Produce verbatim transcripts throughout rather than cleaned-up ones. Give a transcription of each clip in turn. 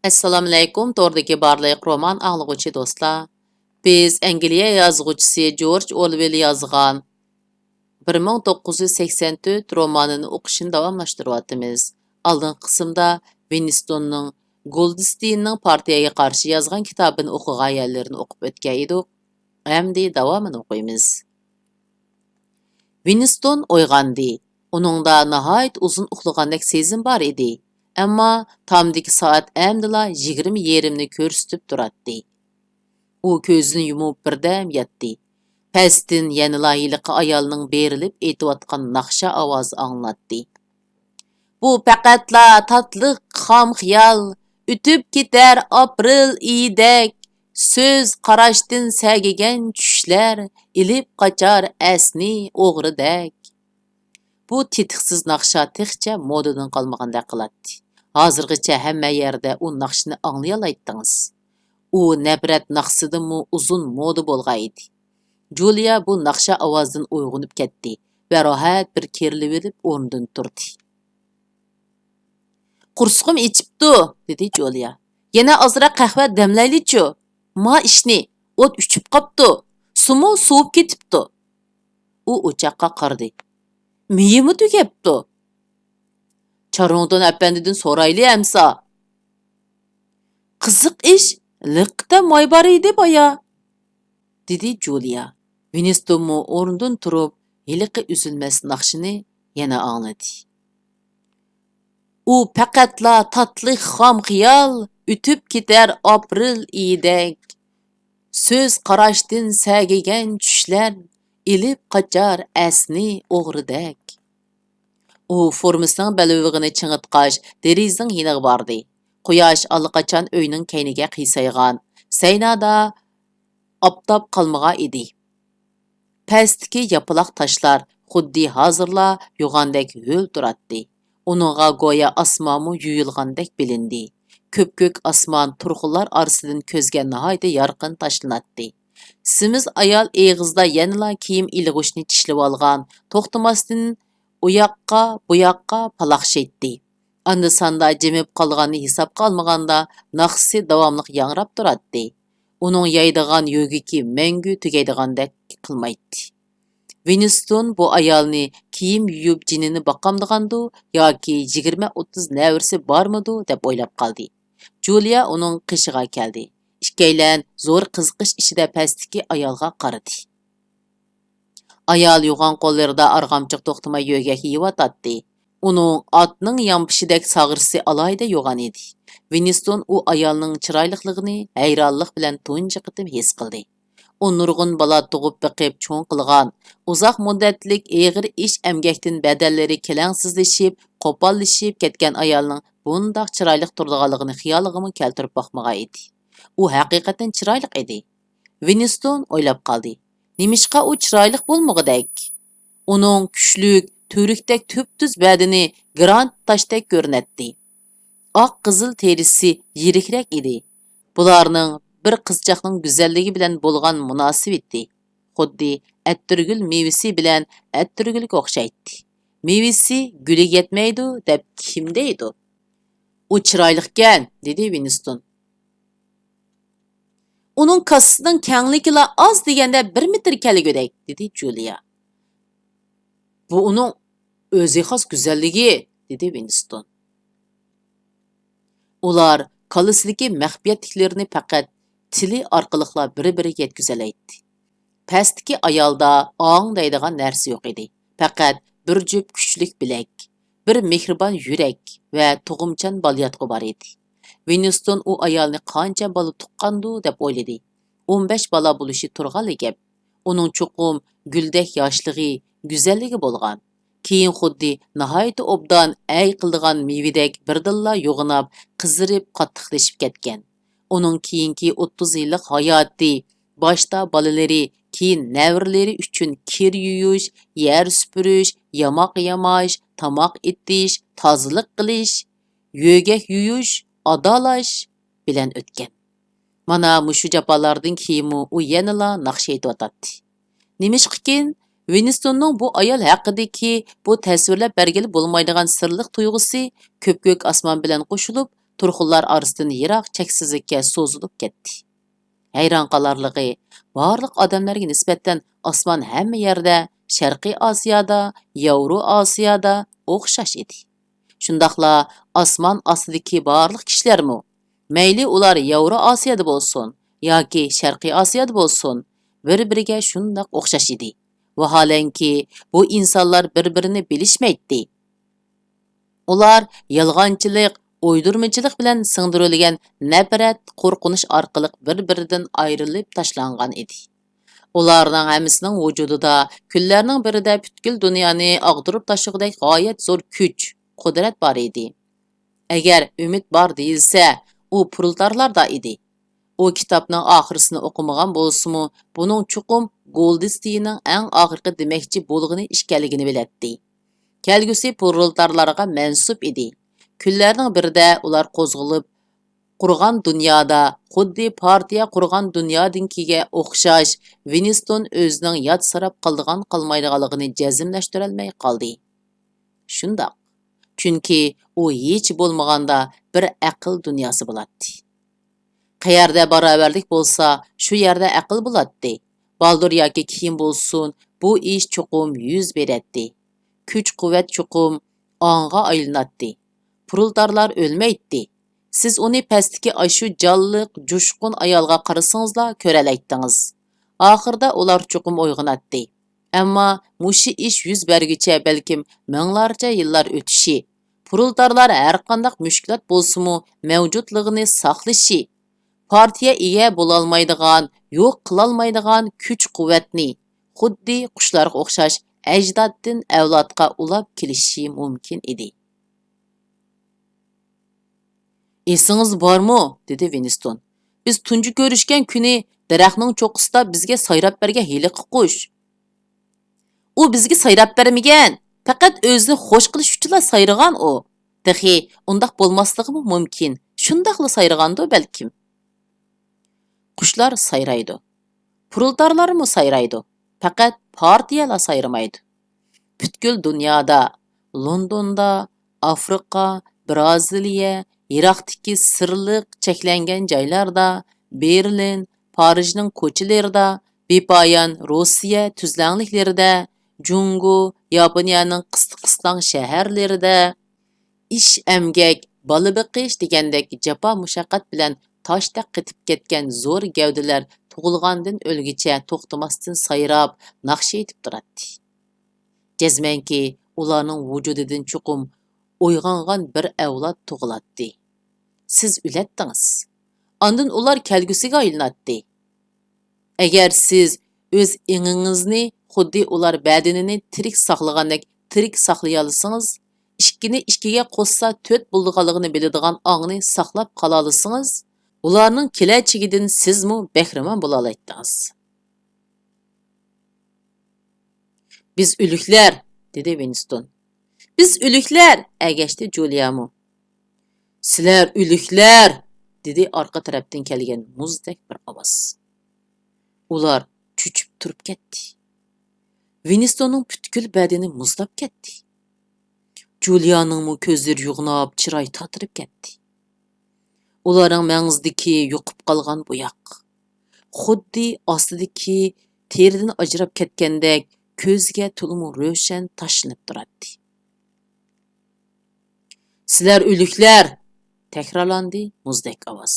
ئەسسالامۇئەلەيكۇم، توردىكى بارلىق رومان ئاڭلىغۇچى دوستلار. بىز ئەنگلىيە يازغۇچىسى جورج ئورۋېل يازغان بىر مىڭ توققۇز يۈز سەكسەن تۆت رومانىنى ئوقۇشنى داۋاملاشتۇرۇۋاتىمىز. ئالدىنقى قىسىمدا ۋىنستوننىڭ گولدستېيننىڭ پارتىيەگە قارشى يازغان كىتابىنى ئوقۇغان يەرلىرىنى ئوقۇپ ئۆتكەن ئىدۇق. ئەمدى داۋامىنى ئوقۇيمىز. ۋىنستون ئويغاندى. ئۇنىڭدا ناھايىتى ئۇزۇن ئۇخلىغاندەك سېزىم بار ئىدى. ئەمما تامدىكى سائەت ئەمدىلا يىگىرمە يېرىمنى كۆرسىتىپ تۇراتتى. ئۇ كۆزىنى يۇمۇپ بىردەم ياتتى. پەستىن يەنىلا ھېلىقى ئايالنىڭ بېرىلىپ ئېيتىۋاتقان ناخشا ئاۋازى ئاڭلىناتتى. بۇ پەقەتلا تاتلىق خام خىيال، ئۆتۈپ كېتەر ئاپرېل ئېيىدەك، سۆز قاراشتىن سەگىگەن چۈشلەر، ئېلىپ قاچار ئەسنى ئوغرىدەك. بۇ تېتىقسىز ناخشا تېخىچە مودىدىن قالمىغاندەك قىلاتتى. ھازىرغىچە ھەممە يەردە ئۇ ناخشىنى ئاڭلىيالايتتىڭىز. ئۇ نەپرەت ناخشىسىدىنمۇ ئۇزۇن مودا بولغان ئىدى. جۇلىيا بۇ ناخشا ئاۋازىدىن ئويغىنىپ كەتتى ۋە راھەت بىر كېرىلىۋېلىپ ئورنىدىن تۇردى. «قورسىقىم ئېچىپتۇ،» دېدى جۇلىيا. «يەنە ئازراق قەھۋە دەملەيلىچۇ؟ ما ئىشنى، ئوت ئۆچۈپ قاپتۇ. سۇمۇ سوۋۇپ كېتىپتۇ.» ئۇ ئوچاققا قارىدى. «مېيىمۇ تۈگەپتۇ.» «چارونگتون ئەپەندىدىن سورايلى ئەمسا.» «قىزىق ئىش، لىققىدە ماي بار ئىدى بايا.» دېدى جۇلىيا. ۋىنستونمۇ ئورنىدىن تۇرۇپ، ھېلىقى ئۈزۈلمەس ناخشىنى يەنە ئاڭلىدى. ئۇ پەقەتلا تاتلىق خام خىيال، ئۆتۈپ كېتەر ئاپرېل ئېيىدەك. سۆز قاراشتىن سەگىگەن چۈشلەر، ئېلىپ قاچار ئەسنى ئوغرىدەك. ئۇ فورمىسىنىڭ بەلبېغىنى چىڭىتقاچ، دېرىزىنىڭ يېنىغا باردى. قۇياش ئاللىقاچان ئۆينىڭ كەينىگە قىيسايغان. سەينادا ئاپتاپ قالمىغان ئىدى. پەستىكى ياپىلاق تاشلار خۇددى ھازىرلا يوغاندەك ھۆل تۇراتتى. ئۇنىڭغا گويا ئاسمانمۇ يۇيۇلغاندەك بىلىندى. كۆپكۆك ئاسمان تۇرخۇنلار ئارىسىدىن كۆزگە ناھايىتى يارقىن تاشلىناتتى. سېمىز ئايال ئېغىزىدا يەنىلا كىيىم ئىلغۇچنى چىشلىۋالغان، توختىماستىن ئۇياققا، بۇياققا پالاقشايتتى. ئاندا-ساندا جىمىپ قالغاننى ھېسابقا ئالمىغاندا، ناخشىسى داۋاملىق ياڭراپ تۇراتتى. ئۇنىڭ يايدىغان يۆگىكى مەڭگۈ تۈگەيدىغاندەك قىلمايتتى. ۋىنستون بۇ ئايالنى كىيىم يۇيۇپ جېنىنى باقامدىغاندۇ ياكى يىگىرمە ئوتتۇز نەۋرىسى بارمىدۇ دەپ ئويلاپ قالدى. جۇلىيا ئۇنىڭ قېشىغا كەلدى. ئىككىيلەن زور قىزىقىش ئىچىدە پەستىكى ئايالغا قارىدى. ئايال يوغان قوللىرىدا ئارغامچىغا توختىماي يۆگەك يېيىۋاتاتتى. ئۇنىڭ ئاتنىڭ يانپىشىدەك ساغرىسى ئالاھىدە يوغان ئىدى. ۋىنستون ئۇ ئايالنىڭ چىرايلىقلىقىنى ھەيرانلىق بىلەن تۇنجى قېتىم ھېس قىلدى. ئۇ نۇرغۇن بالا تۇغۇپ بېقىپ چوڭ قىلغان، ئۇزاق مۇددەتلىك ئېغىر ئىش ئەمگەكتىن بەدەنلىرى كېلەڭسىزلىشىپ، قوپاللىشىپ كەتكەن ئايالنىڭ بۇنداق چىرايلىق تۇرىدىغانلىقىنى خىيالىغىمۇ كەلتۈرۈپ باقمىغان ئىدى. ئۇ ھەقىقەتەن چىرايلىق ئىدى. ۋىنستون ئويلاپ قالدى. نېمىشقا ئۇ چىرايلىق بولمىغۇدەك؟ ئۇنىڭ كۈچلۈك، تۈۋرۈكتەك تۈپتۈز بەدىنى گرانت تاشتەك كۆرۈنەتتى. ئاق قىزىل تېرىسى يىرىكرەك ئىدى. بۇلارنىڭ بىر قىزچاقنىڭ گۈزەللىكى بىلەن بولغان مۇناسىۋىتى خۇددى ئەتىرگۈل مېۋىسى بىلەن ئەتىرگۈلگە ئوخشايتتى. «مېۋىسى گۈلىگە يەتمەيدۇ» دەپ كىم دەيدۇ؟ «ئۇ چىرايلىقكەن»، دېدى ۋىنستون. «ئۇنىڭ كاسىسىنىڭ كەڭلىكىلا ئاز دېگەندە بىر مېتىر كەلگۈدەك»، دېدى جۇلىيا. «بۇ ئۇنىڭ ئۆزىگە خاس گۈزەللىكى»، دېدى ۋىنستون. ئۇلار كاللىسىدىكى مەخپىيەتلىكلىرىنى پەقەت تىلى ئارقىلىقلا بىر-بىرىگە يەتكۈزەلەيتتى. پەستىكى ئايالدا ئاڭ دەيدىغان نەرسە يوق ئىدى. پەقەت بىر جۈپ كۈچلۈك بىلەك، بىر مېھرىبان يۈرەك ۋە تۇغۇمچان بالىياتقۇ بار ئىدى. ۋىنستون ئۇ ئايالنى قانچە بالا تۇغقاندۇ دەپ ئويلىدى. ئون بەش بالا بولۇشى تۇرغانلا گەپ. ئۇنىڭ چوقۇم گۈلدەك ياشلىقى، گۈزەللىكى بولغان. كېيىن خۇددى ناھايىتى ئوبدان ئەي قىلىدىغان مېۋىدەك بىردىنلا يوغىناپ، قىزىرىپ، قاتتىقلىشىپ كەتكەن. ئۇنىڭ كېيىنكى ئوتتۇز يىللىق ھاياتى، باشتا بالىلىرى، كېيىن نەۋرىلىرى ئۈچۈن كىر يۇيۇش، يەر سۈپۈرۈش، ياماق ياماش، تاماق ئېتىش، تازىلىق قىلىش، يۆگەك يۇيۇش، ئادالاش بىلەن ئۆتكەن. مانا مۇشۇ جاپالاردىن كېيىنمۇ ئۇ يەنىلا ناخشا ئېيتىۋاتاتتى. نېمىشقىكىن، ۋىنستوننىڭ بۇ ئايال ھەققىدىكى بۇ تەسۋىرلەپ بەرگىلى بولمايدىغان سىرلىق تۇيغۇسى كۆپكۆك ئاسمان بىلەن قوشۇلۇپ، تۇرخۇنلار ئارىسىدىن يىراق چەكسىزلىككە سوزۇلۇپ كەتتى. ھەيران قالارلىقى، بارلىق ئادەملەرگە نىسبەتەن ئاسمان ھەممە يەردە، شەرقىي ئاسىيادا، ياۋرو ئاسىيادا ئوخشاش ئىدى. شۇنداقلا ئاسمان ئاستىدىكى بارلىق كىشىلەرمۇ، مەيلى ئۇلار ياۋرو ئاسىيادا بولسۇن ياكى شەرقىي ئاسىيادا بولسۇن، بىر-بىرىگە شۇنداق ئوخشاش ئىدى. ۋاھالەنكى، بۇ ئىنسانلار بىر-بىرىنى بىلىشمەيتتى. ئۇلار يالغانچىلىق، ئويدۇرمىچىلىق بىلەن سىڭدۈرۈلگەن نەپرەت، قورقۇنچ ئارقىلىق بىر-بىرىدىن ئايرىلىپ تاشلانغان ئىدى. ئۇلارنىڭ ھەممىسىنىڭ ۋۇجۇدىدا كۈنلەرنىڭ بىرىدە پۈتكۈل دۇنيانى ئاغدۇرۇپ تاشلىغۇدەك غايەت زور كۈچ، قۇدرەت بار ئىدى. ئەگەر ئۈمىد بار دېيىلسە، ئۇ پرولېتارلاردا ئىدى. ئۇ كىتابنىڭ ئاخىرىسىنى ئوقۇمىغان بولسىمۇ، بۇنىڭ چوقۇم گولدستېيننىڭ ئەڭ ئاخىرقى دېمەكچى بولغىنى ئىكەنلىكىنى بىلەتتى. كەلگۈسى پرولېتارلارغا مەنسۇپ ئىدى. كۈنلەرنىڭ بىرىدە ئۇلار قوزغىلىپ، قۇرغان دۇنيادا، خۇددى پارتىيە قۇرغان دۇنيادىكىگە ئوخشاش، ۋىنستون ئۆزىنىڭ ياتسىراپ قالىدىغان قالمايدىغانلىقىنى جەزملەشتۈرەلمەي قالدى. شۇنداق. چۈنكى ئۇ ھېچ بولمىغاندا بىر ئەقىل دۇنياسى بولاتتى. قەيەردە باراۋەرلىك بولسا، شۇ يەردە ئەقىل بولاتتى. بالدۇر ياكى كېيىن بولسۇن، بۇ ئىش چوقۇم يۈز بېرەتتى. كۈچ-قۇۋۋەت چوقۇم ئاڭغا ئايلىناتتى. پرولېتارلار ئۆلمەيتتى. سىز ئۇنى پەستىكى ئاشۇ جانلىق، جۇشقۇن ئايالغا قارىسىڭىزلا كۆرەلەيتتىڭىز. ئاخىرىدا ئۇلار چوقۇم ئويغىناتتى. ئەمما مۇشۇ ئىش يۈز بەرگۈچە بەلكىم مىڭلارچە يىللار ئۆتۈشى، پرولېتارلار ھەرقانداق مۈشكۈلات بولسىمۇ مەۋجۇتلۇقىنى ساقلىشى، پارتىيە ئىگە بولالمايدىغان، يوق قىلالمايدىغان كۈچ-قۇۋۋەتنى، خۇددى قۇشلارغا ئوخشاش ئەجدادتىن ئەۋلادقا ئۇلاپ كېلىشى مۇمكىن ئىدى. «ئېسىڭىز بارمۇ؟» دېدى ۋىنستون. «بىز تۇنجى كۆرۈشكەن كۈنى دەرەخنىڭ چوققىسىدا بىزگە سايراپ بەرگەن ھېلىقى قۇش.» «ئۇ بىزگە سايراپ بەرمىگەن، پەقەت ئۆزىنى خوش قىلىش ئۈچۈنلا سايرىغان ئۇ. تېخى ئۇنداق بولماسلىقىمۇ مۇمكىن، شۇنداقلا سايرىغاندۇ بەلكىم.» قۇشلار سايرايدۇ. پرولېتارلارمۇ سايرايدۇ. پەقەت پارتىيەلا سايرىمايدۇ. پۈتكۈل دۇنيادا، لوندوندا، ئافرىقا، برازىلىيە، يىراقتىكى سىرلىق، چەكلەنگەن جايلاردا، بېرلىن، پارىژنىڭ كوچىلىرىدا، بىپايان روسىيە تۈزلەڭلىكلىرىدە، جۇڭگو، ياپونىيەنىڭ قىستىق-قىستاڭ شەھەرلىرىدە، ئىش-ئەمگەك، بالا بېقىش دېگەندەك جاپا-مۇشەققەت بىلەن تاشتەك قېتىپ كەتكەن زور گەۋدىلەر تۇغۇلغاندىن ئۆلگۈچە توختىماستىن سايراپ، ناخشا ئېيتىپ تۇراتتى. جەزمەنكى، ئۇلارنىڭ ۋۇجۇدىدىن چوقۇم ئويغانغان بىر ئەۋلاد تۇغۇلاتتى. سىز ئۆلەتتىڭىز. ئاندىن ئۇلار كەلگۈسىگە ئايلىناتتى. ئەگەر سىز ئۆز ئېڭىڭىزنى خۇددى ئۇلار بەدىنىنى تىرىك ساقلىغاندەك تىرىك ساقلىيالىسىڭىز، ئىككىنى ئىككىگە قوشسا تۆت بولىدىغانلىقىنى بىلىدىغان ئاڭنى ساقلاپ قالالىسىڭىز، ئۇلارنىڭ كېلەچىكىدىن سىزمۇ بەھرىمەن بولالايتتىڭىز. «بىز ئۆلۈكلەر!» دېدى ۋىنستون. «بىز ئۆلۈكلەر!» ئەگەشتى جۇلىيامۇ. «سىلەر ئۆلۈكلەر!» دېدى ئارقا تەرەپتىن كەلگەن مۇزدەك بىر ئاۋاز. ئۇلار چۆچۈپ تۇرۇپ كەتتى. ۋىنستوننىڭ پۈتكۈل بەدىنى مۇزلاپ كەتتى. جۇلىيانىڭمۇ كۆزلىرى يوغىناپ، چىرايى تاتىرىپ كەتتى. ئۇلارنىڭ مەڭزىدىكى يوقۇپ قالغان بوياق، خۇددى ئاستىدىكى تېرىدىن ئاجراپ كەتكەندەك، كۆزگە تولىمۇ روشەن تاشلىنىپ تۇراتتى. «سىلەر ئۆلۈكلەر!» تەكرارلاندى مۇزدەك ئاۋاز.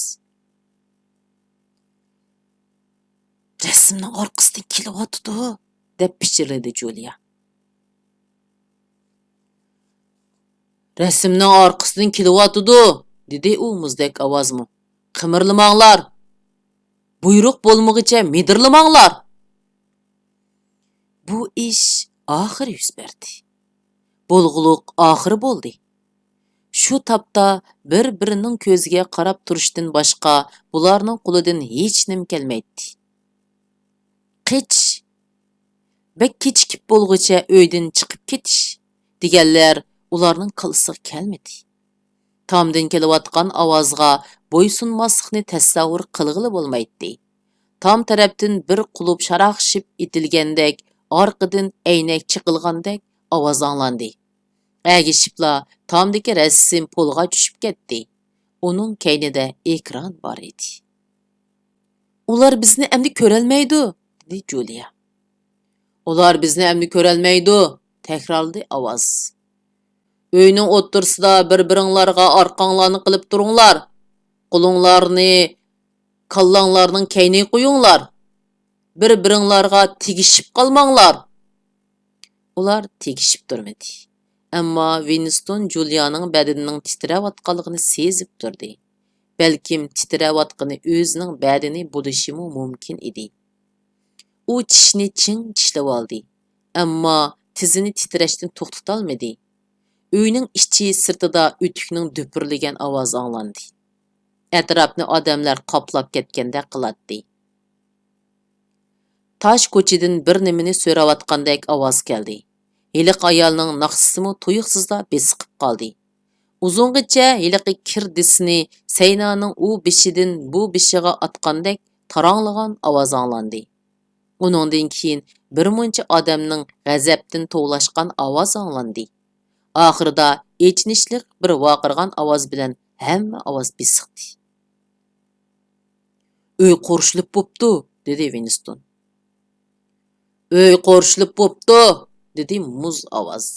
«رەسىمنىڭ ئارقىسىدىن كېلىۋاتىدۇ!» دەپ پىچىرلىدى جۇلىيا. «رەسىمنىڭ ئارقىسىدىن كېلىۋاتىدۇ!» دېدى ئۇ مۇزدەك ئاۋازمۇ. «قىمىرلىماڭلار! بۇيرۇق بولمىغۇچە مىدىرلىماڭلار!» بۇ ئىش ئاخىرى يۈز بەردى. بولغۇلۇق ئاخىرى بولدى. شۇ تاپتا بىر-بىرىنىڭ كۆزىگە قاراپ تۇرۇشتىن باشقا بۇلارنىڭ قولىدىن ھېچنېمە كەلمەيتتى. قېچىش، بەك كېچىكىپ بولغۇچە ئۆيدىن چىقىپ كېتىش دېگەنلەر ئۇلارنىڭ كاللىسىغا كەلمىدى. تامدىن كېلىۋاتقان ئاۋازغا بويسۇنماسلىقنى تەسەۋۋۇر قىلغىلى بولمايتتى. تام تەرەپتىن بىر قۇلۇپ شاراقشىپ ئېتىلگەندەك، ئارقىدىن ئەينەك چېقىلغاندەك ئاۋاز ئاڭلاندى. ئەگىشىپلا تامدىكى رەسىم پولغا چۈشۈپ كەتتى. ئۇنىڭ كەينىدە ئېكران بار ئىدى. «ئۇلار بىزنى ئەمدى كۆرەلمەيدۇ»، دېدى جۇلىيا. «ئۇلار بىزنى ئەمدى كۆرەلمەيدۇ»، تەكرارلىدى ئاۋاز. «ئۆينىڭ ئوتتۇرىسىدا بىر-بىرىڭلارغا ئارقاڭلارنى قىلىپ تۇرۇڭلار. قولۇڭلارنى كاللاڭلارنىڭ كەينىگە قويۇڭلار. بىر-بىرىڭلارغا تېگىشىپ قالماڭلار.» ئۇلار تېگىشىپ تۇرمىدى. ئەمما ۋىنستون جۇلىيانىڭ بەدىنىنىڭ تىترەۋاتقانلىقىنى سېزىپ تۇردى. بەلكىم تىترەۋاتقىنى ئۆزىنىڭ بەدىنى بولۇشىمۇ مۇمكىن ئىدى. ئۇ چىشىنى چىڭ چىشلىۋالدى، ئەمما تىزىنى تىترەشتىن توختىتالمىدى. ئۆينىڭ ئىچى سىرتىدا ئۆتۈكنىڭ دۈپۈرلىگەن ئاۋازى ئاڭلاندى. ئەتراپنى ئادەملەر قاپلاپ كەتكەندەك قىلاتتى. تاش كوچىدىن بىر نېمىنى سوراۋاتقاندەك ئاۋاز كەلدى. ھېلىقى ئايالنىڭ ناخشىسىمۇ تۇيۇقسىزلا بېسىقىپ قالدى. ئۇزۇنغىچە ھېلىقى كىر دېسىنى سەينانىڭ ئۇ بېشىدىن بۇ بېشىغا ئاتقاندەك تاراڭلىغان ئاۋاز ئاڭلاندى. ئۇنىڭدىن كېيىن بىر مۇنچە ئادەمنىڭ غەزەپتىن توۋلاشقان ئاۋازى ئاڭلاندى. ئاخىرىدا ئېچىنىشلىق بىر ۋارقىرىغان ئاۋاز بىلەن ھەممە ئاۋاز بېسىقتى. «ئۆي قورشىلىپ بوپتۇ»، دېدى ۋىنستون. «ئۆي قورشىلىپ بوپتۇ»، دېدى مۇز ئاۋاز.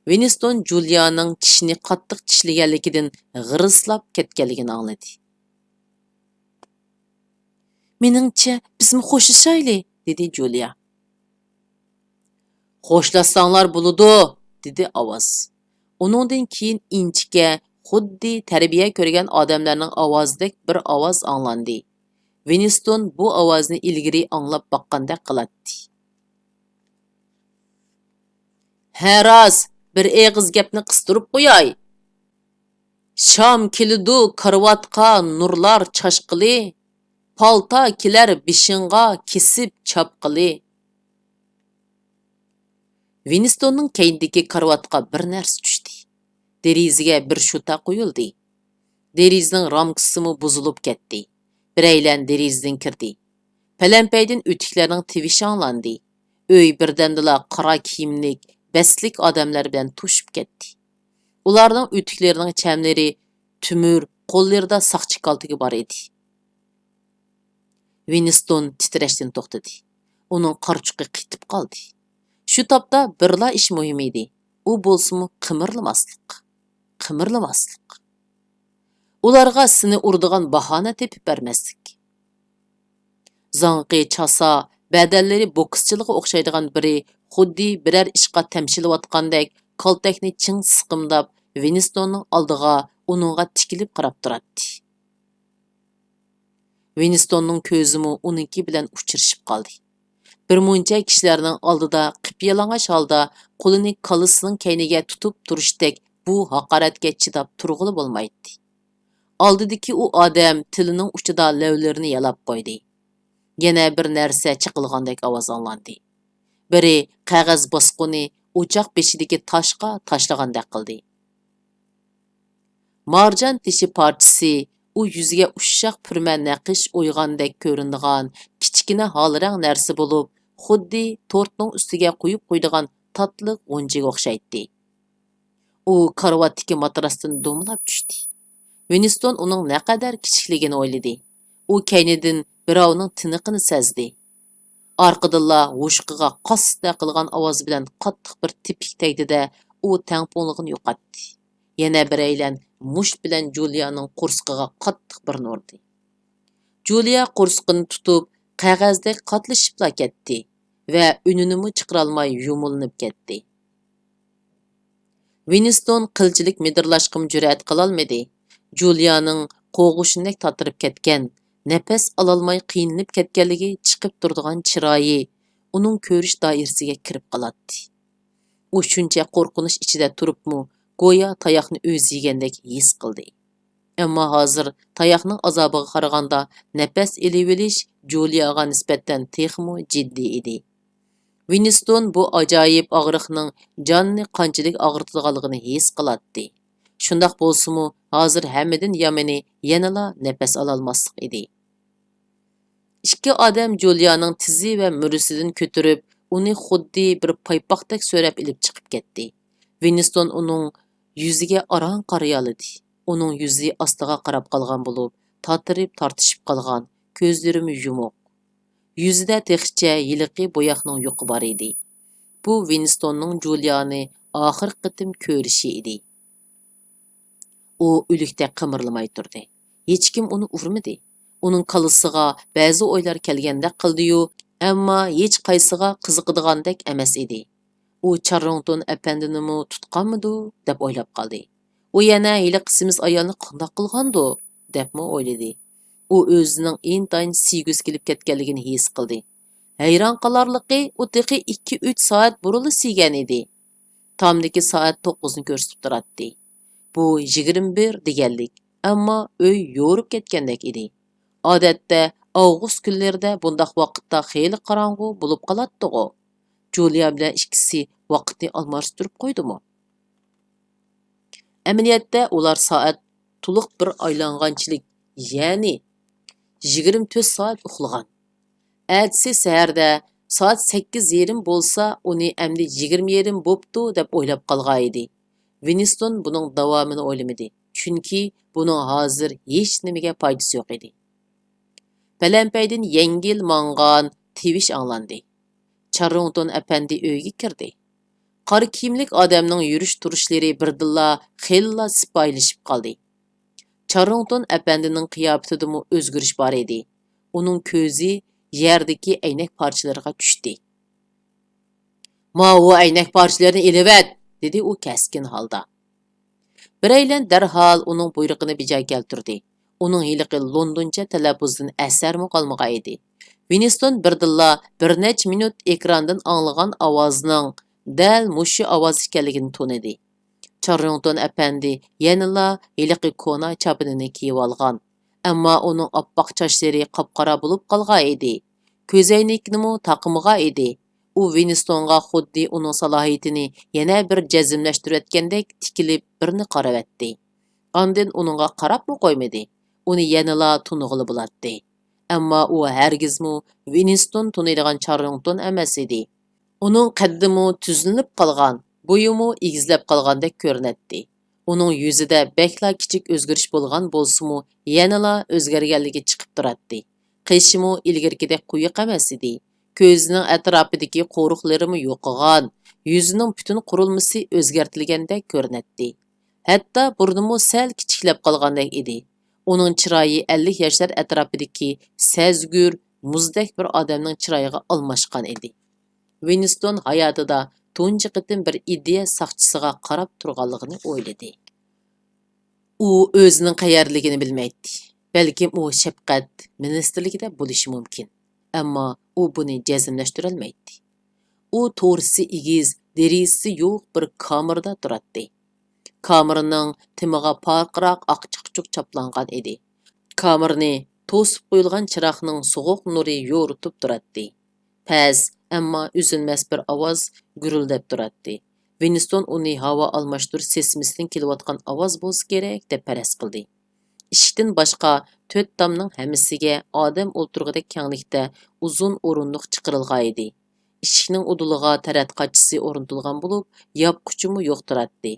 ۋىنستون جۇلىيانىڭ چىشىنى قاتتىق چىشلىگەنلىكىدىن غىرىسلاپ كەتكەنلىكىنى ئاڭلىدى. «مېنىڭچە، بىزمۇ خوشلىشايلى»، دېدى جۇلىيا. «خوشلاشساڭلار بولىدۇ»، دېدى ئاۋاز. ئۇنىڭدىن كېيىن ئىنچىكە، خۇددى تەربىيە كۆرگەن ئادەملەرنىڭ ئاۋازىدەك بىر ئاۋاز ئاڭلاندى. ۋىنستون بۇ ئاۋازنى ئىلگىرى ئاڭلاپ باققاندەك قىلاتتى. «ھە راست، بىر ئېغىز گەپنى قىستۇرۇپ قوياي. شام كېلىدۇ كارىۋاتقا نۇرلار چاچقىلى، پالتا كېلەر بېشىڭغا كېسىپ چاپقىلى.» ۋىنستوننىڭ كەينىدىكى كارىۋاتقا بىر نەرسە چۈشتى. دېرىزىگە بىر شۇتا قويۇلدى. دېرىزىنىڭ رامكىسىمۇ بۇزۇلۇپ كەتتى. بىرەيلەن دېرىزىدىن كىردى. پەلەمپەيدىن ئۆتۈكلەرنىڭ تىۋىشى ئاڭلاندى. ئۆي بىردەمدىلا قارا كىيىملىك، بەستلىك ئادەملەر بىلەن توشۇپ كەتتى. ئۇلارنىڭ ئۆتۈكلىرىنىڭ چەملىرى تۆمۈر، قوللىرىدا ساقچى كالتىكى بار ئىدى. ۋىنستون تىترەشتىن توختىدى. ئۇنىڭ قارىچۇقى قېتىپ قالدى. شۇ تاپتا بىرلا ئىش مۇھىم ئىدى. ئۇ بولسىمۇ قىمىرلىماسلىق. قىمىرلىماسلىق. ئۇلارغا سېنى ئۇرىدىغان باھانە تېپىپ بەرمەسلىك. زاڭقى چاسا، بەدەنلىرى بوكسچىلىققا ئوخشايدىغان بىرى خۇددى بىرەر ئىشقا تەمشىلىۋاتقاندەك كالتەكنى چىڭ سىقىمداپ، ۋىنستوننىڭ ئالدىغا، ئۇنىڭغا تىكىلىپ قاراپ تۇراتتى. ۋىنستوننىڭ كۆزىمۇ ئۇنىڭكى بىلەن ئۇچرىشىپ قالدى. بىر مۇنچە كىشىلەرنىڭ ئالدىدا قىپيالىڭاچ ھالدا قولىنى كاللىسىنىڭ كەينىگە تۇتۇپ تۇرۇشتەك بۇ ھاقارەتكە چىداپ تۇرغىلى بولمايتتى. ئالدىدىكى ئۇ ئادەم تىلىنىڭ ئۇچىدا لەۋلىرىنى يالاپ قويدى. يەنە بىر نەرسە چېقىلغاندەك ئاۋاز ئاڭلاندى. بىرى قەغەز باسقۇنى ئوچاق بېشىدىكى تاشقا تاشلىغاندەك قىلدى. مارجان تېشى پارچىسى ئۇ يۈزىگە ئۇششاق پۈرمە نەقىش ئويغاندەك كۆرۈنىدىغان كىچىككىنە ھال رەڭ نەرسە بولۇپ، خۇددى تورتنىڭ ئۈستىگە قويۇپ قويىدىغان تاتلىق غۇنچىگە ئوخشايتتى. ئۇ كارىۋاتتىكى ماتراستىن دومىلاپ چۈشتى. ۋىنستون ئۇنىڭ نەقەدەر كىچىكلىكىنى ئويلىدى. ئۇ كەينىدىن بىراۋنىڭ تىنىقىنى سەزدى. ئارقىدىنلا ھوشقىغا قاسسىتە قىلغان ئاۋاز بىلەن قاتتىق بىر تېپىك تەگدى-دە، ئۇ تەڭپۇڭلۇقىنى يوقاتتى. يەنە بىرەيلەن مۇشت بىلەن جۇلىيانىڭ قورسىقىغا قاتتىق بىرنى ئۇردى. جۇلىيا قورسىقىنى تۇتۇپ، قەغەزدەك قاتلىشىپلا كەتتى ۋە ئۈنىنىمۇ چىقىرالماي يۇمۇلىنىپ كەتتى. ۋىنستون قىلچىلىك مىدىرلاشقىمۇ جۈرئەت قىلالمىدى. جۇلىيانىڭ قوغۇشىنىدەك تاتىرىپ كەتكەن، نەپەس ئالالماي قىينىلىپ كەتكەنلىكى چىقىپ تۇرىدىغان چىرايى ئۇنىڭ كۆرۈش دائىرىسىگە كىرىپ قالاتتى. ئۇ شۇنچە قورقۇنچ ئىچىدە تۇرۇپمۇ، گويا تاياقنى ئۆزى يېگەندەك ھېس قىلدى. ئەمما ھازىر تاياقنىڭ ئازابىغا قارىغاندا، نەپەس ئېلىۋېلىش جۇلىياغا نىسبەتەن تېخىمۇ جىددىي ئىدى. ۋىنستون بۇ ئاجايىپ ئاغرىقنىڭ جاننى قانچىلىك ئاغرىتىدىغانلىقىنى ھېس قىلاتتى. شۇنداق بولسىمۇ، ھازىر ھەممىدىن يامىنى يەنىلا نەپەس ئالالماسلىق ئىدى. ئىككى ئادەم جۇلىيانىڭ تىزى ۋە مۈرىسىدىن كۆتۈرۈپ، ئۇنى خۇددى بىر پايپاقتەك سۆرەپ ئېلىپ چىقىپ كەتتى. ۋىنستون ئۇنىڭ يۈزىگە ئاران قارىيالىدى. ئۇنىڭ يۈزى ئاستىغا قاراپ قالغان بولۇپ، تاتىرىپ تارتىشىپ قالغان، كۆزلىرىمۇ يۇمۇق. يۈزىدە تېخىچە ھېلىقى بوياقنىڭ يۇقى بار ئىدى. بۇ ۋىنستوننىڭ جۇلىيانى ئاخىرقى قېتىم كۆرۈشى ئىدى. ئۇ ئۆلۈكتەك قىمىرلىماي تۇردى. ھېچكىم ئۇنى ئۇرمىدى. ئۇنىڭ كاللىسىغا بەزى ئويلار كەلگەندەك قىلدىيۇ، ئەمما ھېچقايسىغا قىزىقىدىغاندەك ئەمەس ئىدى. ئۇ چاررۇڭتۇن ئەپەندىنىمۇ تۇتقانمىدۇ دەپ ئويلاپ قالدى. ئۇ يەنە ھېلىقى سېمىز ئايالنى قانداق قىلغاندۇ دەپمۇ ئويلىدى. ئۇ ئۆزىنىڭ ئىنتايىن سىيگۈسى كېلىپ كەتكەنلىكىنى ھېس قىلدى. ھەيران قالارلىقى، ئۇ تېخى ئىككى-ئۈچ سائەت بۇرۇنلا سىيگەن ئىدى. تامدىكى سائەت توققۇزنى كۆرسىتىپ تۇراتتى. بۇ يىگىرمە بىر دېگەنلىك، ئەمما ئۆي يورۇپ كەتكەندەك ئىدى. ئادەتتە ئاۋغۇست كۈنلىرىدە بۇنداق ۋاقىتتا خېلى قاراڭغۇ بولۇپ قالاتتىغۇ. جۇلىيا بىلەن ئىككىسى ۋاقىتنى ئالماشتۇرۇپ قويدىمۇ؟ ئەمەلىيەتتە ئۇلار سائەت تولۇق بىر ئايلانغانچىلىك، يەنى يىگىرمە تۆت سائەت ئۇخلىغان. ئەتىسى سەھەردە سائەت سەككىز يېرىم بولسا، ئۇنى ئەمدى يىگىرمە يېرىم بوپتۇ دەپ ئويلاپ قالغانىدى. ۋىنستون بۇنىڭ داۋامىنى ئويلىمىدى، چۈنكى بۇنىڭ ھازىر ھېچنېمىگە پايدىسى يوق ئىدى. پەلەمپەيدىن يەڭگىل ماڭغان تىۋىش ئاڭلاندى. چاررۇڭتون ئەپەندى ئۆيگە كىردى. قارا كىيىملىك ئادەمنىڭ يۈرۈش-تۇرۇشلىرى بىردىنلا خېلىلا سىپايىلىشىپ قالدى. چاررۇڭتون ئەپەندىنىڭ قىياپىتىدىمۇ ئۆزگىرىش بار ئىدى. ئۇنىڭ كۆزى يەردىكى ئەينەك پارچىلىرىغا چۈشتى. «ماۋۇ ئەينەك پارچىلىرىنى ئېلىۋەت!» دېدى ئۇ كەسكىن ھالدا. بىرەيلەن دەرھال ئۇنىڭ بۇيرۇقىنى بىجا كەلتۈردى. ئۇنىڭ ھېلىقى لوندونچە تەلەپپۇزىدىن ئەسەرمۇ قالمىغان ئىدى. ۋىنستون بىردىنلا بىر نەچچە مىنۇت ئېكراندىن ئاڭلىغان ئاۋازنىڭ دەل مۇشۇ ئاۋاز ئىكەنلىكىنى تونۇدى. چاررۇڭتون ئەپەندى يەنىلا ھېلىقى كونا چاپىنىنى كىيىۋالغان. ئەمما ئۇنىڭ ئاپئاق چاچلىرى قاپقارا بولۇپ قالغان ئىدى. كۆزەينىكىنىمۇ تاقىمىغان ئىدى. ئۇ ۋىنستونغا خۇددى ئۇنىڭ سالاھىيىتىنى يەنە بىر جەزملەشتۈرۈۋەتكەندەك تىكىلىپ بىرنى قارىۋەتتى. ئاندىن ئۇنىڭغا قاراپمۇ قويمىدى. ئۇنى يەنىلا تونۇغىلى بولاتتى. ئەمما ئۇ ھەرگىزمۇ ۋىنستون تونۇيدىغان چاررۇڭتون ئەمەس ئىدى. ئۇنىڭ قەددىمۇ تۈزلىنىپ قالغان، بويىمۇ ئېگىزلەپ قالغاندەك كۆرۈنەتتى. ئۇنىڭ يۈزىدە بەكلا كىچىك ئۆزگىرىش بولغان بولسىمۇ، يەنىلا ئۆزگەرگەنلىكى چىقىپ تۇراتتى. قېشىمۇ ئىلگىرىكىدەك قويۇق ئەمەس ئىدى. كۆزىنىڭ ئەتراپىدىكى قورۇقلىرىمۇ يوقىغان، يۈزىنىڭ پۈتۈن قۇرۇلمىسى ئۆزگەرتىلگەندەك كۆرۈنەتتى. ھەتتا بۇرنىمۇ سەل كىچىكلەپ قالغاندەك ئىدى. ئۇنىڭ چىرايى ئەللىك ياشلار ئەتراپىدىكى سەزگۈر، مۇزدەك بىر ئادەمنىڭ چىرايىغا ئالماشقان ئىدى. ۋىنستون ھاياتىدا تۇنجى قېتىم بىر ئىدىيە ساقچىسىغا قاراپ تۇرغانلىقىنى ئويلىدى. ئۇ ئۆزىنىڭ قەيەردىلىكىنى بىلمەيتتى. بەلكىم ئۇ شەپقەت مىنىستىرلىكىدە بولۇشى مۇمكىن. ئەمما ئۇ بۇنى جەزملەشتۈرەلمەيتتى. ئۇ تورۇسى ئېگىز، دېرىزىسى يوق بىر كامېردا تۇراتتى. كامېرنىڭ تېمىغا پارقىراق ئاق چاقچۇق چاپلانغان ئىدى. كامېرنى توسۇپ قويۇلغان چىراغنىڭ سوغۇق نۇرى يورۇتۇپ تۇراتتى. پەس، ئەمما ئۈزۈلمەس بىر ئاۋاز گۈرۈلدەپ تۇراتتى. ۋىنستون ئۇنى ھاۋا ئالماشتۇرۇش سىستېمىسىدىن كېلىۋاتقان ئاۋاز بولسا كېرەك، دەپ پەرەز قىلدى. ئىشىكتىن باشقا تۆت تامنىڭ ھەممىسىگە ئادەم ئولتۇرغۇدەك كەڭلىكتە ئۇزۇن ئورۇندۇق چىقىرىلغانىدى. ئىشىكنىڭ ئۇدۇلىغا تەرەت قاچىسى ئورنىتىلغان بولۇپ، ياپقۇچىمۇ يوق تۇراتتى.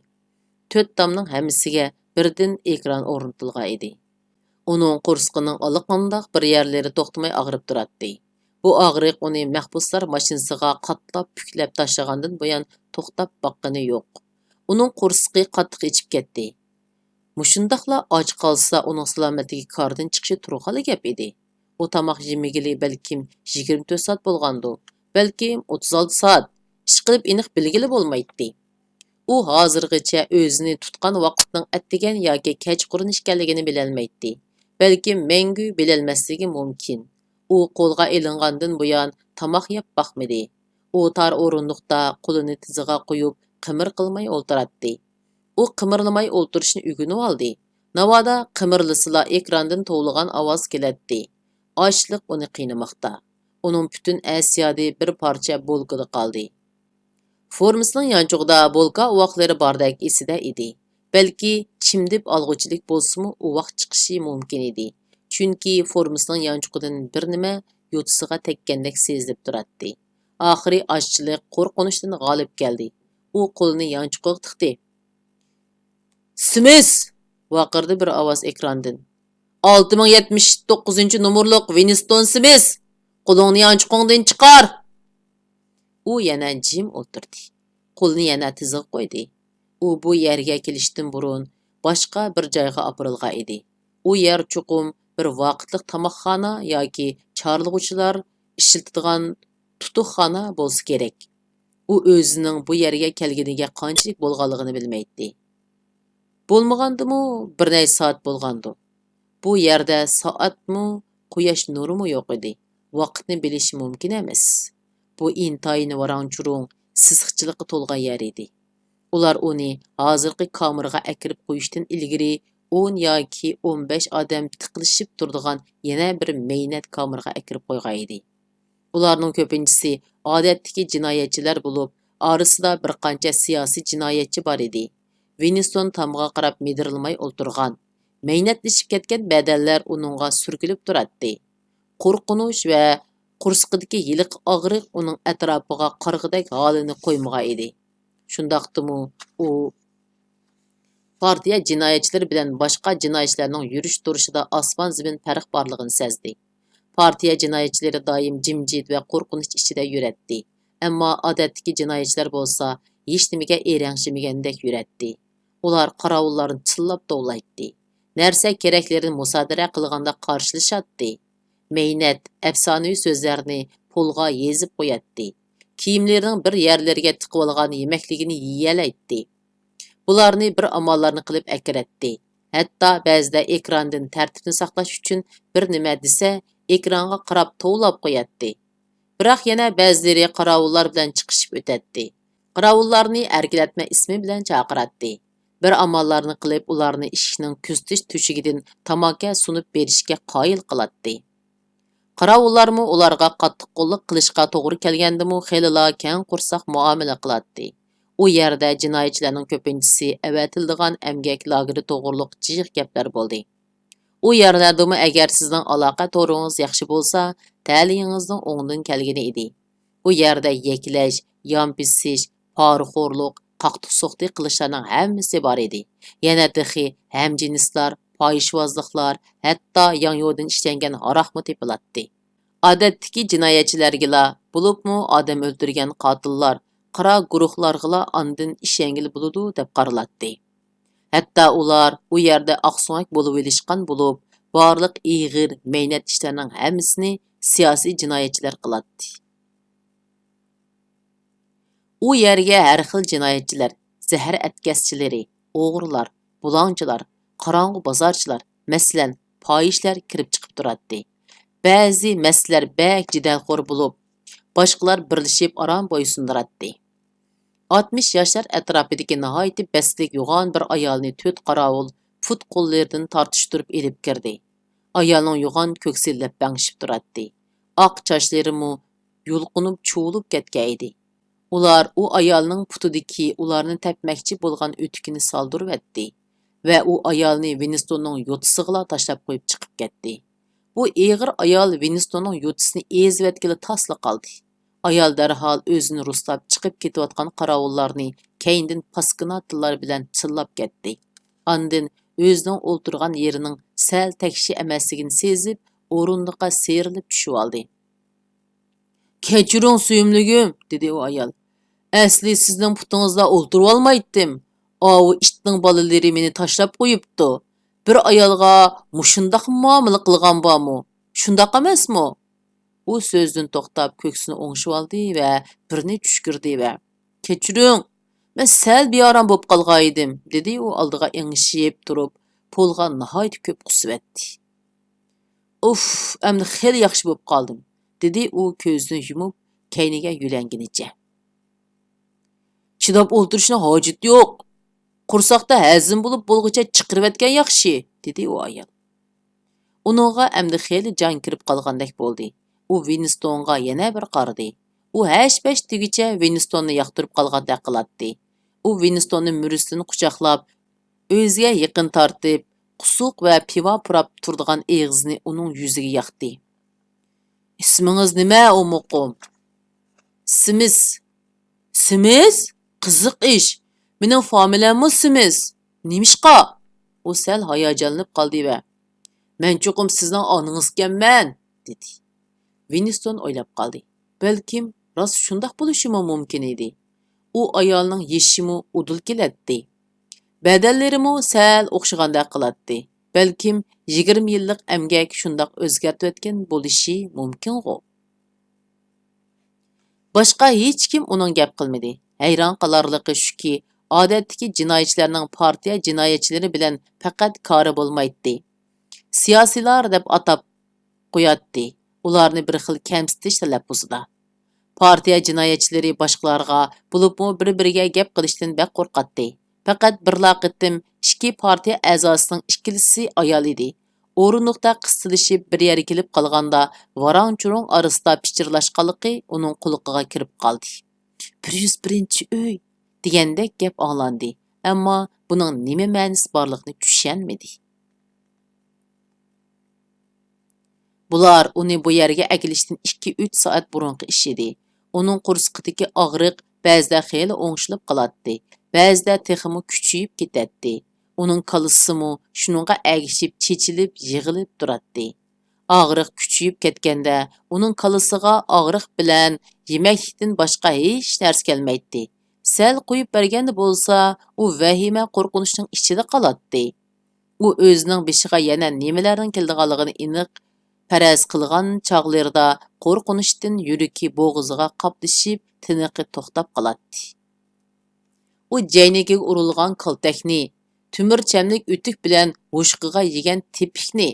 تۆت تامنىڭ ھەممىسىگە بىردىن ئېكران ئورنىتىلغان ئىدى. ئۇنىڭ قورسىقىنىڭ ئاللىقانداق بىر يەرلىرى توختىماي ئاغرىپ تۇراتتى. بۇ ئاغرىق ئۇنى مەھبۇسلار ماشىنىسىغا قاتلاپ پۈكلەپ تاشلىغاندىن بۇيان توختاپ باققىنى يوق. ئۇنىڭ قورسىقى قاتتىق ئېچىپ كەتتى. مۇشۇنداقلا ئاچ قالسا، ئۇنىڭ سالامەتلىكى كاردىن چىقىشى تۇرغانلا گەپ ئىدى. ئۇ تاماق يېمىگىلى بەلكىم يىگىرمە تۆت سائەت بولغاندۇ، بەلكىم ئوتتۇز ئالتە سائەت. ئىشقىلىپ ئېنىق بىلگىلى بولمايتتى. ئۇ ھازىرغىچە ئۆزىنى تۇتقان ۋاقىتنىڭ ئەتىگەن ياكى كەچقۇرۇن ئىكەنلىكىنى بىلەلمەيتتى. بەلكىم مەڭگۈ بىلەلمەسلىكى مۇمكىن. ئۇ قولغا ئېلىنغاندىن بۇيان تاماق يەپ باقمىدى. ئۇ تار ئورۇندۇقتا قولىنى تىزىغا قويۇپ، قىمىر قىلماي ئولتۇراتتى. ئۇ قىمىرلىماي ئولتۇرۇشنى ئۆگىنىۋالدى. ناۋادا قىمىرلىسىلا ئېكراندىن توۋلىغان ئاۋاز كېلەتتى. ئاچلىق ئۇنى قىينىماقتا. ئۇنىڭ پۈتۈن ئەس-يادى بىر پارچە بولكىدا قالدى. فورمىسىنىڭ يانچۇقىدا بولكا ئۇۋاقلىرى باردەك ئېسىدە ئىدى. بەلكى چىمدىپ ئالغۇچىلىك بولسىمۇ ئۇۋاق چىقىشى مۇمكىن ئىدى. چۈنكى فورمىسىنىڭ يانچۇقىدىن بىر نېمە يوتىسىغا تەگكەندەك سېزىلىپ تۇراتتى. ئاخىرى ئاچلىق قورقۇنچتىن غالىب كەلدى. ئۇ قولىنى يانچۇقىغا تىقتى. «سىمىس!» ۋارقىرىدى بىر ئاۋاز ئېكراندىن. «ئالتە مىڭ يەتمىش توققۇزىنچى نومۇرلۇق ۋىنستون سىمىس! قولۇڭنى يانچۇقۇڭدىن چىقار!» ئۇ يەنە جىم ئولتۇردى. قولىنى يەنە تىزىغا قويدى. ئۇ بۇ يەرگە كېلىشتىن بۇرۇن باشقا بىر جايغا ئاپىرىلغان ئىدى. ئۇ يەر چوقۇم بىر ۋاقىتلىق تاماقخانا ياكى چارلىغۇچىلار ئىشلىتىدىغان تۇتۇقخانا بولسا كېرەك. ئۇ ئۆزىنىڭ بۇ يەرگە كەلگىنىگە قانچىلىك بولغانلىقىنى بىلمەيتتى. بولمىغاندىمۇ بىر نەچچە سائەت بولغاندۇ. بۇ يەردە سائەتمۇ، قۇياش نۇرىمۇ يوق ئىدى. ۋاقىتنى بىلىش مۇمكىن ئەمەس. بۇ ئىنتايىن ۋاراڭ-چۇرۇڭ، سېسىقچىلىققا تولغان يەر ئىدى. ئۇلار ئۇنى ھازىرقى كامېرغا ئەكىرىپ قويۇشتىن ئىلگىرى ئون ياكى ئون بەش ئادەم تىقىلىشىپ تۇرىدىغان يەنە بىر مەينەت كامېرغا ئەكىرىپ قويغان ئىدى. ئۇلارنىڭ كۆپىنچىسى ئادەتتىكى جىنايەتچىلەر بولۇپ، ئارىسىدا بىر قانچە سىياسىي جىنايەتچى بار ئىدى. ۋىنستون تامغا قاراپ مىدىرلىماي ئولتۇرغان. مەينەتلىشىپ كەتكەن بەدەنلەر ئۇنىڭغا سۈركىلىپ تۇراتتى. قورقۇنچ ۋە قورسىقىدىكى ھېلىقى ئاغرىق ئۇنىڭ ئەتراپىغا قارىغۇدەك ھالىنى قويمىغان ئىدى. شۇنداقتىمۇ ئۇ پارتىيە جىنايەتچىلىرى بىلەن باشقا جىنايەتچىلەرنىڭ يۈرۈش-تۇرۇشىدا ئاسمان-زېمىن پەرق بارلىقىنى سەزدى. پارتىيە جىنايەتچىلىرى دائىم جىمجىت ۋە قورقۇنچ ئىچىدە يۈرەتتى. ئەمما ئادەتتىكى جىنايەتچىلەر بولسا ھېچنېمىگە ئېرەنشىمىگەندەك يۈرەتتى. ئۇلار قاراۋۇللارنى چىللاپ توۋلايتتى. نەرسە-كېرەكلىرىنى مۇسادىرە قىلغاندا قارشىلىشاتتى. مەينەت، ئەپسانىۋى سۆزلەرنى پولغا يېزىپ قوياتتى. كىيىملىرىنىڭ بىر يەرلىرىگە تىقىۋالغان يېمەكلىكىنى يېيەلەيتتى. بۇلارنى بىر ئاماللارنى قىلىپ ئەكىرەتتى. ھەتتا بەزىدە ئېكراندىن تەرتىپنى ساقلاش ئۈچۈن بىر نېمە دېسە، ئېكرانغا قاراپ توۋلاپ قوياتتى. بىراق يەنە بەزىلىرى قاراۋۇللار بىلەن چىقىشىپ ئۆتەتتى. قاراۋۇللارنى ئەركىلەتمە ئىسمى بىلەن چاقىراتتى. بىر ئاماللارنى قىلىپ، ئۇلارنى ئىشىكنىڭ كۆزىتىش تۆشۈكىدىن تاماكا سۇنۇپ بېرىشكە قايىل قىلاتتى. قاراۋۇللارمۇ ئۇلارغا قاتتىق قوللۇق قىلىشقا توغرا كەلگەندىمۇ خېلىلا كەڭ قورساق مۇئامىلە قىلاتتى. ئۇ يەردە جىنايەتچىلەرنىڭ كۆپىنچىسى ئەۋەتىلىدىغان ئەمگەك لاگېرى توغرۇلۇق جىق گەپلەر بولدى. ئۇ يەرلەردىمۇ ئەگەر سىزنىڭ ئالاقە تورىڭىز ياخشى بولسا، تەلىيىڭىزنىڭ ئوڭدىن كەلگىنى ئىدى. ئۇ يەردە يەكلەش، يان بېسىش، پارىخورلۇق، قاقتۇق-سوقتى قىلىشلارنىڭ ھەممىسى بار ئىدى. يەنە تېخى ھەمجىنسلار، پاھىشۋازلىقلار، ھەتتا ياڭيۇدىن ئىشلەنگەن ھاراقمۇ تېپىلاتتى. ئادەتتىكى جىنايەتچىلەرگىلا، بولۇپمۇ ئادەم ئۆلتۈرگەن قاتىللار، قارا گۇرۇھلارغىلا ئاندىن ئىشەنگىلى بولىدۇ دەپ قارىلاتتى. ھەتتا ئۇلار ئۇ يەردە ئاقسۆڭەك بولۇۋېلىشقان بولۇپ، بارلىق ئېغىر مەينەت ئىشلارنىڭ ھەممىسىنى سىياسىي جىنايەتچىلەر قىلاتتى. ئۇ يەرگە ھەر خىل جىنايەتچىلەر، زەھەر ئەتكەسچىلىرى، ئوغرىلار، بۇلاڭچىلار، قاراڭغۇ بازارچىلار، مەسىلەن، پاھىشلار كىرىپ چىقىپ تۇراتتى. بەزى مەستلەر بەك جېدەلخور بولۇپ، باشقىلار بىرلىشىپ ئاران بويسۇندۇراتتى. ئاتمىش ياشلار ئەتراپىدىكى ناھايىتى بەستلىك يوغان بىر ئايالنى تۆت قاراۋۇل پۇت-قوللىرىدىن تارتىشتۇرۇپ ئېلىپ كىردى. ئايالنىڭ يوغان كۆكسى لەپەڭشىپ تۇراتتى. ئاق چاچلىرىمۇ يۇلقۇنۇپ چۇۋۇلۇپ كەتكەن ئىدى. ئۇلار ئۇ ئايالنىڭ پۇتىدىكى ئۇلارنى تەپمەكچى بولغان ئۆتۈكىنى سالدۇرۇۋەتتى ۋە ئۇ ئايالنى ۋىنستوننىڭ يوتىسىغىلا تاشلاپ قويۇپ چىقىپ كەتتى. بۇ ئېغىر ئايال ۋىنستوننىڭ يوتىسىنى ئېزىۋەتكىلى تاسلا قالدى. ئايال دەرھال ئۆزىنى رۇسلاپ چىقىپ كېتىۋاتقان قاراۋۇللارنى كەينىدىن پاسكىنا تىللار بىلەن چىللاپ كەتتى. ئاندىن ئۆزىنىڭ ئولتۇرغان يېرىنىڭ سەل تەكشى ئەمەسلىكىنى سېزىپ، ئورۇندۇققا سىيرىلىپ چۈشۈۋالدى. «كەچۈرۈڭ، سۆيۈملۈكۈم،» دېدى ئۇ ئايال. «ئەسلى سىزنىڭ پۇتىڭىزدا ئولتۇرۇۋالمايتتىم. ئاۋۇ ئىتنىڭ بالىلىرى مېنى تاشلاپ قويۇپتۇ. بىر ئايالغا مۇشۇنداق مۇئامىلە قىلغان بارمۇ؟ شۇنداق ئەمەسمۇ؟» ئۇ سۆزىدىن توختاپ، كۆكسىنى ئوڭشىۋالدى ۋە بىرنى چۈشكۈردى ۋە، «كەچۈرۈڭ، مەن سەل بىئارام بولۇپ قالغان ئىدىم،» دېدى ئۇ ئالدىغا ئېڭىشىپ تۇرۇپ، پولغا ناھايىتى كۆپ قۇسۇۋەتتى. «ئۇف، ئەمدى خېلى ياخشى بولۇپ قالدىم،» دېدى ئۇ كۆزىنى يۇمۇپ، كەينىگە يۆلەنگىنىچە. «چىداپ ئولتۇرۇشنىڭ ھاجىتى يوق. قورساقتا ھەزىم بولۇپ بولغۇچە چىقىرىۋەتكەن ياخشى،» دېدى ئۇ ئايال. ئۇنىڭغا ئەمدى خېلى جان كىرىپ قالغاندەك بولدى. ئۇ ۋىنستونغا يەنە بىر قارىدى. ئۇ ھەش-پەش دېگۈچە ۋىنستوننى ياقتۇرۇپ قالغاندەك قىلاتتى. ئۇ ۋىنستوننى مۈرىسىدىن قۇچاقلاپ، ئۆزىگە يېقىن تارتىپ، قۇسۇق ۋە پىۋا پۇراپ تۇرىدىغان ئېغىزىنى ئۇنىڭ يۈزىگە ياقتى. «ئىسمىڭىز نېمە، ئۇ مۇقىم؟» «سىمىس.» «سىمىس؟ قىزىق ئىش. مېنىڭ فامىلەممۇ سىمىس. نېمىشقا؟» ئۇ سەل ھاياجانلىنىپ قالدى ۋە، «مەن چوقۇم سىزنىڭ ئانىڭىزكەنمەن!» دېدى. ۋىنستون ئويلاپ قالدى. بەلكىم راست شۇنداق بولۇشىمۇ مۇمكىن ئىدى. ئۇ ئايالنىڭ يېشىمۇ ئۇدۇل كېلەتتى. بەدەنلىرىمۇ سەل ئوخشىغاندەك قىلاتتى. بەلكىم يىگىرمە يىللىق ئەمگەك شۇنداق ئۆزگەرتىۋەتكەن بولۇشى مۇمكىنغۇ؟ باشقا ھېچكىم ئۇنىڭ گەپ قىلمىدى. ھەيران قالارلىقى شۇكى، ئادەتتىكى جىنايەتچىلەرنىڭ پارتىيە جىنايەتچىلىرى بىلەن پەقەت كارى بولمايتتى. سىياسىيلار دەپ ئاتاپ قوياتتى، ئۇلارنى بىر خىل كەمسىتىش تەلەپپۇزىدا. پارتىيە جىنايەتچىلىرى باشقىلارغا، بولۇپمۇ بىر-بىرىگە گەپ قىلىشتىن بەك قورقاتتى. پەقەت بىرلا قېتىم ئىككى پارتىيە ئەزاسىنىڭ ئىككىلىسى ئايال ئىدى. ئورۇندۇقتا قىستىلىشىپ بىر يەرگە كېلىپ قالغاندا، ۋاراڭ-چۇرۇڭ ئارىسىدا پىچىرلاشقانلىقى ئۇنىڭ قۇلىقىغا كىرىپ قالدى. «بىر يۈز بىرىنچى ئۆي» دېگەندەك گەپ ئاڭلاندى، ئەمما بۇنىڭ نېمە مەنىسى بارلىقىنى چۈشەنمىدى. بۇلار ئۇنى بۇ يەرگە ئەكېلىشتىن ئىككى-ئۈچ سائەت بۇرۇنقى ئىش ئىدى. ئۇنىڭ قورسىقىدىكى ئاغرىق بەزىدە خېلى ئوڭشىلىپ قالاتتى، بەزىدە تېخىمۇ كۈچىيىپ كېتەتتى. ئۇنىڭ كاللىسىمۇ شۇنىڭغا ئەگىشىپ چېچىلىپ، يىغىلىپ تۇراتتى. ئاغرىق كۈچىيىپ كەتكەندە، ئۇنىڭ كاللىسىغا ئاغرىق بىلەن يېمەكلىكتىن باشقا ھېچ نەرسە كەلمەيتتى. سەل قويۇپ بەرگەندە بولسا، ئۇ ۋەھىمە، قورقۇنچنىڭ ئىچىدە قالاتتى. ئۇ ئۆزىنىڭ بېشىغا يەنە نېمىلەرنىڭ كېلىدىغانلىقىنى ئېنىق پەرەز قىلغان چاغلىرىدا قورقۇنچتىن يۈرىكى بوغۇزىغا قاپلىشىپ، تىنىقى توختاپ قالاتتى. ئۇ جەينىكىگە ئۇرۇلغان كالتەكنى، تۆمۈرچەملىك ئۆتۈك بىلەن ھوشقىغا يېگەن تېپىكنى،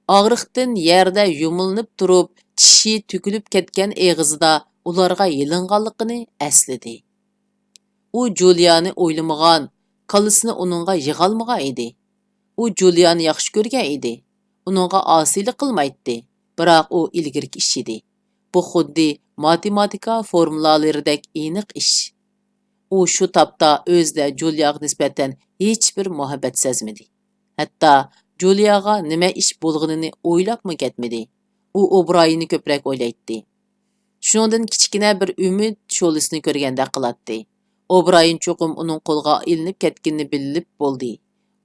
ئاغرىقتىن يەردە يۇمۇلۇنۇپ تۇرۇپ، چىشى تۆكۈلۈپ كەتكەن ئېغىزىدا ئۇلارغا يېلىنغانلىقىنى ئەسلىدى. ئۇ جۇلىيانى ئويلىمىغان، كاللىسىنى ئۇنىڭغا يىغالمىغان ئىدى. ئۇ جۇلىيانى ياخشى كۆرگەن ئىدى. ئۇنىڭغا ئاسىيلىق قىلمايتتى. بىراق ئۇ ئىلگىرىكى ئىش ئىدى. بۇ خۇددى ماتېماتىكا فورمۇلالىرىدەك ئېنىق ئىش. ئۇ شۇ تاپتا ئۆزىدە جۇلىياغا نىسبەتەن ھېچبىر مۇھەببەت سەزمىدى. ھەتتا جۇلىياغا نېمە ئىش بولغىنىنى ئويلاپمۇ كەتمىدى. ئۇ ئوبرايېننى كۆپرەك ئويلايتتى. شۇنىڭدىن كىچىككىنە بىر ئۈمىد شولىسىنى كۆرگەندەك قىلاتتى. ئوبرايېن چوقۇم ئۇنىڭ قولغا ئېلىنىپ كەتكىنىنى بىلىپ بولدى.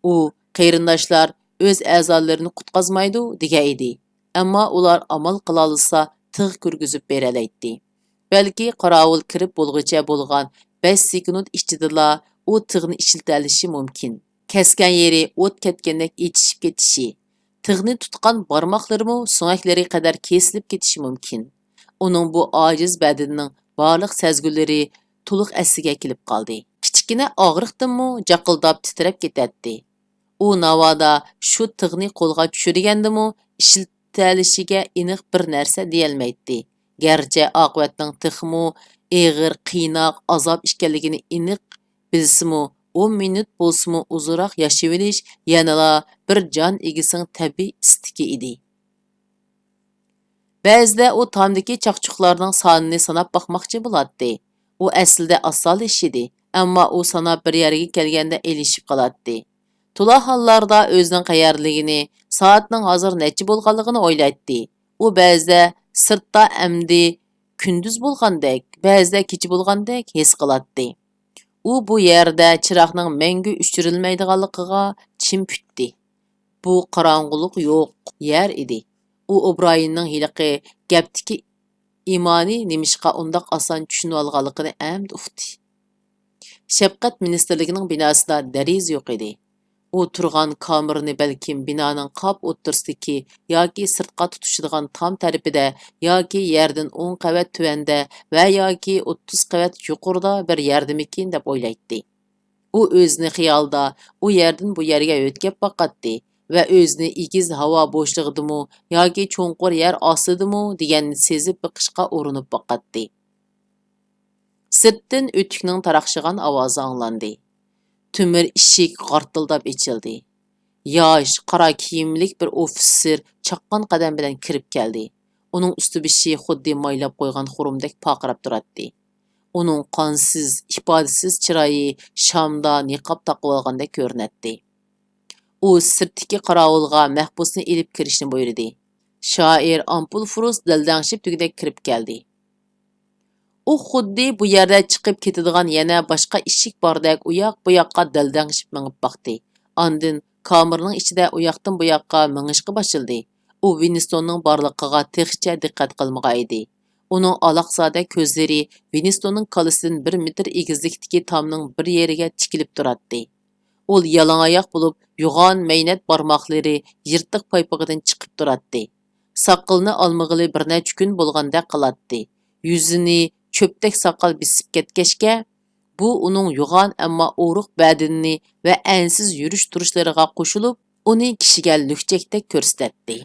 ئۇ، «قېرىنداشلار ئۆز ئەزالىرىنى قۇتقازمايدۇ» دېگەن ئىدى. ئەمما ئۇلار ئامال قىلالىسا تىغ كىرگۈزۈپ بېرەلەيتتى. بەلكى قاراۋۇل كىرىپ بولغۇچە بولغان بەش سېكۇنت ئىچىدىلا ئۇ تىغنى ئىشلىتەلىشى مۇمكىن. كەسكەن يېرى ئوت كەتكەندەك ئېچىشىپ كېتىشى، تىغنى تۇتقان بارماقلىرىمۇ سۆڭەكلىرى قەدەر كېسىلىپ كېتىشى مۇمكىن. ئۇنىڭ بۇ ئاجىز بەدىنىنىڭ بارلىق سەزگۈلىرى تولۇق ئەسلىگە كېلىپ قالدى. كىچىككىنە ئاغرىقتىنمۇ جاقىلداپ تىترەپ كېتەتتى. ئۇ ناۋادا شۇ تىغنى قولغا چۈشۈرگەندىمۇ ئىشلىتەلىشىگە ئېنىق بىر نەرسە دېيەلمەيتتى. گەرچە ئاقىۋەتنىڭ تېخىمۇ ئېغىر، قىيناق، ئازاب ئىكەنلىكىنى ئېنىق بىلسىمۇ، ئون مىنۇت بولسىمۇ ئۇزۇنراق ياشىۋېلىش يەنىلا بىر جان ئىگىسىنىڭ تەبىئىي ئىستىكى ئىدى. بەزىدە ئۇ تامدىكى چاقچۇقلارنىڭ سانىنى ساناپ باقماقچى بولاتتى. ئۇ ئەسلىدە ئاسانلا ئىش ئىدى، ئەمما ئۇ ساناپ بىر يەرگە كەلگەندە ئېلىشىپ قالاتتى. تولا ھاللاردا ئۆزىنىڭ قەيەردىلىكىنى، سائەتنىڭ ھازىر نەچچە بولغانلىقىنى ئويلايتتى. ئۇ بەزىدە سىرتتا ئەمدى كۈندۈز بولغاندەك، بەزىدە كېچە بولغاندەك ھېس قىلاتتى. ئۇ بۇ يەردە چىراغنىڭ مەڭگۈ ئۆچۈرۈلمەيدىغانلىقىغا چىم پۈتتى. بۇ قاراڭغۇلۇق يوق يەر ئىدى. ئۇ ئوبرايېننىڭ ھېلىقى گەپتىكى ئىمانى نېمىشقا ئۇنداق ئاسان چۈشىنىۋالغانلىقىنى ئەمدى ئۇقتى. شەپقەت مىنىستىرلىكىنىڭ بىناسىدا دېرىزە يوق ئىدى. ئۇ تۇرغان كامېرنى بەلكىم بىنانىڭ قاپ ئوتتۇرىسىدىكى ياكى سىرتقا تۇتىشىدىغان تام تەرىپىدە ياكى يەردىن ئون قەۋەت تۆۋەندە ۋە ياكى ئوتتۇز قەۋەت يۇقىرىدا بىر يەردىمىكىن دەپ ئويلايتتى. ئۇ ئۆزىنى خىيالىدا ئۇ يەردىن بۇ يەرگە يۆتكەپ باقاتتى ۋە ئۆزىنى ئېگىز ھاۋا بوشلۇقىدىمۇ ياكى چوڭقۇر يەر ئاستىدىمۇ دېگەننى سېزىپ بېقىشقا ئۇرۇنۇپ باقاتتى. سىرتتىن ئۆتۈكنىڭ تاراقشىغان ئاۋازى ئاڭلاندى. تۆمۈر ئىشىك غارتىلداپ ئېچىلدى. ياش، قارا كىيىملىك بىر ئوفىتسېر چاققان قەدەم بىلەن كىرىپ كەلدى. ئۇنىڭ ئۈستى بېشى خۇددى مايلاپ قويغان خۇرۇمدەك پارقىراپ تۇراتتى. ئۇنىڭ قانسىز، ئىپادىسىز چىرايى شامدا نىقاب تاقىۋالغاندەك كۆرۈنەتتى. ئۇ سىرتتىكى قاراۋۇلغا مەھبۇسنى ئېلىپ كىرىشنى بۇيرۇدى. شائىر ئامپۇلفروس دەلدەڭشىپ دېگۈدەك كىرىپ كەلدى. ئۇ خۇددى بۇ يەردە چىقىپ كېتىدىغان يەنە باشقا ئىشىك باردەك ئۇياق-بۇياققا دەلدەڭشىپ مېڭىپ باقتى. ئاندىن كامېرنىڭ ئىچىدە ئۇياقتىن بۇياققا مېڭىشقا باشلىدى. ئۇ ۋىنستوننىڭ بارلىقىغا تېخىچە دىققەت قىلمىغان ئىدى. ئۇنىڭ ئالاقزادە كۆزلىرى ۋىنستوننىڭ كاللىسىدىن بىر مېتىر ئېگىزلىكتىكى تامنىڭ بىر يېرىگە تىكىلىپ تۇراتتى. ئۇ يالاڭ ئاياق بولۇپ، يوغان مەينەت بارماقلىرى يىرتىق پايپىقىدىن چىقىپ تۇراتتى. ساقىلىنى ئالمىغىلى بىر نەچچە كۈن بولغاندەك قىلاتتى. يۈزىنى چۆپتەك ساقال بېسىپ كەتكەچكە، بۇ ئۇنىڭ يوغان، ئەمما ئورۇق بەدىنىنى ۋە ئەنسىز يۈرۈش-تۇرۇشلىرىغا قوشۇلۇپ، ئۇنى كىشىگە لۈكچەكتەك كۆرسىتەتتى.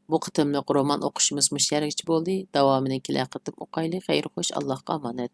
بۇ قېتىملىق رومان ئوقۇشىمىز مۇشۇ يەرگىچە بولدى. داۋامىنى كېلەر قېتىم ئوقايلى. خەير خوش، ئاللاھقا ئامانەت.